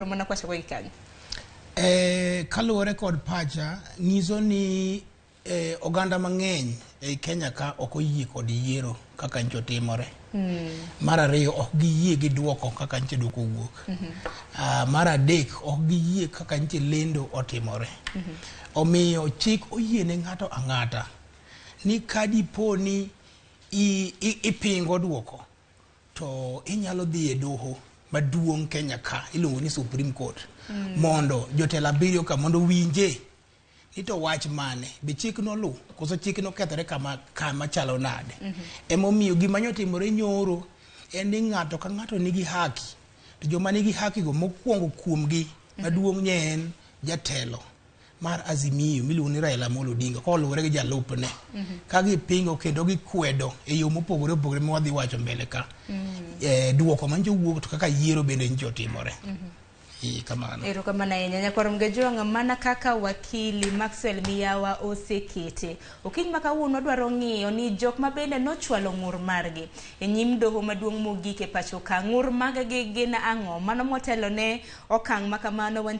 Mana kwachako gi kanyo. Kaluwore kod pacha, nyiso ni oganda mang'eny ei Kenya ka ok oyie kod yiero kaka ncho timore. Mar ariyo, ok giyie gi duoko kaka nche duoko owuok. Mar adek, ok giyie kaka nche lendo otimore. Omiyo chik oyie ne ng'ato ang'ata ni kadipo ni ipingo duoko to inyalo dhi e doho maduong' Kenya ka iluongo ni Supreme Court mondo jotelo abiriyo ka mondo winje ni to wach mane be chik noluw koso chik nokethore kama chalo nade. Emomiyo gima nyotimore nyoro en ni ng'ato ka ng'ato nigi haki to joma nigi haki go mokwongo kuomgi maduong' nye en jatelo mar Azimio miluongo ni Raila Amolo Odinga koluwore gi jalupne ka gipingo kendo gikwedo e yo mopogore opogore ma wadhi wacho mbele ka duoko manjo wuok to kaka yiero bende nyicho otimore. Kamano. Erokamano ahinya nyakwar Mgejwang', mana kaka wakili Maxwell Miyawa osekete. Okinyi ma kawuono wadwaro ng'iyo ni jok ma bende nochwalo ng'ur margi e nyim doho maduong' mogik e pacho ka. Ng'ur mag gi gin ang'o? Mano motelo ne okang' ma kamano.